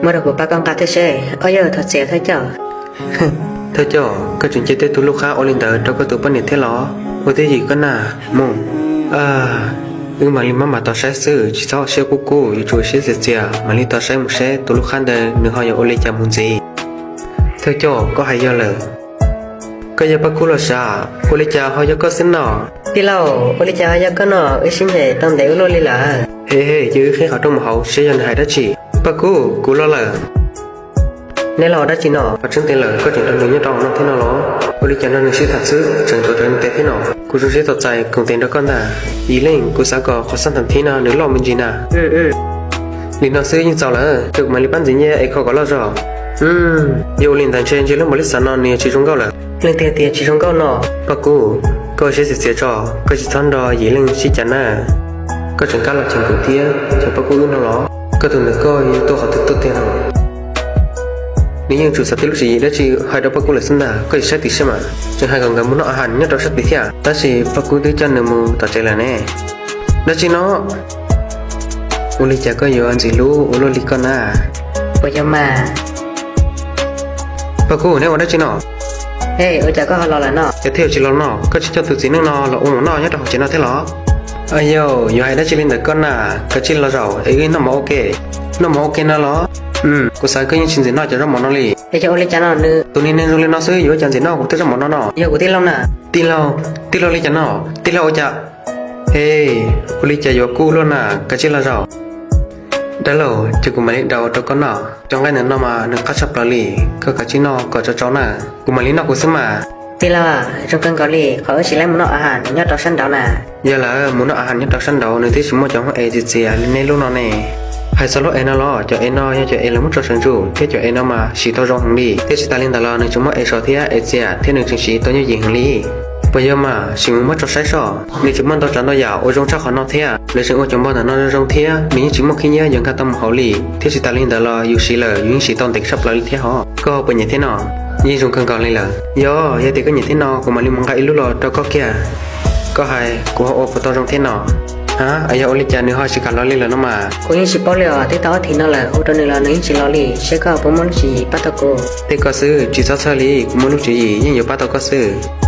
Muab rau kuv pab koj nqa thiab seb. Ob yog thov txim thawj coj. Thawj coj, koj tseem cia tej tug lub qhab ua li ntawd rau koj tus poj niam thiab los? Ua twj ywm koj na, mus. Wb mam li maj mam tos saib xwb, tsis txhob ua siab kub kub, yuav tsum ua siab txias txias, mam li tos saib mus seb tus lub qhab ntawd nws ho yuav ua li cas mus ntxiv. Thawj coj, koj hais yog lawm. Koj yog Paj Kub los sav? Ua li cas ho yog koj xwb no? Tij laug, ua li cas ho yog koj no? Wb sib ncaim tau ntev ua luaj li lawm. He he, cia wb qhib qhov rooj mus hauv seb yog nws hais dab tsi. Paj Kub, kuv los lawm. Neb los dab tsi no? Qhov tseeb tiag lawm, koj tseem nrog nws nyob rau hauv no thiab no los? Ua li cas nrog nws sib tham xwb tseem tuav rawv nws tes thiab no? Kuv zoo siab txaus txais koom tes nrog koj ntag. Yim Leej, kuv xav kom qhov xab ntham thib no nws loj me ntsis na. Li no xwb yeej txaus lawm, ces kuv mam li pab ntxiv nyiaj es kho kom loj zog. Yog ua li ntawd ntshe ntshe lub npaum li xav no nws yuav tsis zoo nkauj lawm. Leej twg tias tsis zoo nkauj no? Paj Kub, koj ua siab txias txias tso, koj tsis txhob nrog Yim Leej sib cav na. Koj tseem kam los cheem kuv thiab cheem Paj Kub wb no los? Koj tus ntawm koj yuav tuaj qhov twg tuaj tiag no? Nws yeej tsuas xav tib lub tswv yim dab tsi hais rau Paj Kub lawm xwb ntag, koj tsis saib tim siab mas. Tseem hais kom nkawd mus noj a has nyob rau sab tid thiab, tab sis Paj Kub twb coj nws mus tom tsev lawm ne. Dab tsi no? Ua li cas koj yuav ntxim hlub ua luaj li koj na? Puas yog mas? Paj Kub, neb ua dab tsi no? Ua cas koj ho los lawm no? Cas thiaj tsis los no? Koj tsis coj tus txiv neej no los ua mov noj nyob rau hauv tsev no thiab los? Ayo, yuav hais dab tsi li ntawd koj na? Kav tsij los zaum es wb noj mov ua ke. Noj mov ua ke no los? Kuv xav koj yeej tsis ntxim noj cov zaub mov no li. Es yog ua li cas no nws? Tus niag neeg zoo li no xwb yuav ua cas ntxim noj kuv tej zaub mov no no? Yog kuv tij laug na. Tij laug? Tij laug li cas no? Tij laug ua cas? He, ua li cas yuav kub luaj na, kav tsij los zaum. Dab laug, ces kuv mam li daus rau koj noj. Cov nqaij ntawm no mas nws qab tshaj plaws li, koj kav tsij noj kom tsau tsau na. Kuv mam li noj kuv xwb mas. Tij laug, zoo kawg nkaus li qhov wb tsis laib mus noj a has nyob rau sab nraud na. Yog lawm, mus noj a has nyob rau sab nraud nws twb tsis muaj cov hmoob es txias txias li neb lub no ne. Hais txog lub es no los cov es no yog cov es lawv muab tso sawv ntsug thiab cov es no mas siv tau zoo heev li, thiab tsis tas li ntawd los nws tseem muaj es sov thiab es txias thiab nws tseem siv tau yooj yim heev li. Puas yog mas? Sim mus muab tso saib soj, nws tseem muaj ntau tsav ntau yam uas zoo tshaj qhov no thiab. Lawv tseem ua cov npog ntawm no zoo zoo thiab nws yeej tsis muaj khib nyiab yuav nkag tau mus hauv li, thiab tsis tas li ntawd los yus siv lawm yus yeej siv tau ntev tshaj plaws li thiab hos. Koj puas nyiam thiab no? Yeej zoo kawg nkaus li lawm. Yog, yog tias koj nyiam thiab no kuv mam li mus nqa ib lub los rau koj kiag. Koj hais kuv ho ua puas tau zoo thiab no? Ha, yog ua li cas nws ho tsis kam los li lawm no mas? Kuv yeej tsis paub li os, twb tau ob thiv no lawm hu rau nws los nws yeej tsis los li, seb koj puas muaj lub tswv yim pab tau kuv. Tej koj xwb, tsis txhob txhawj li, kuv muaj lub tswv yim yeej yuav pab tau koj xwb.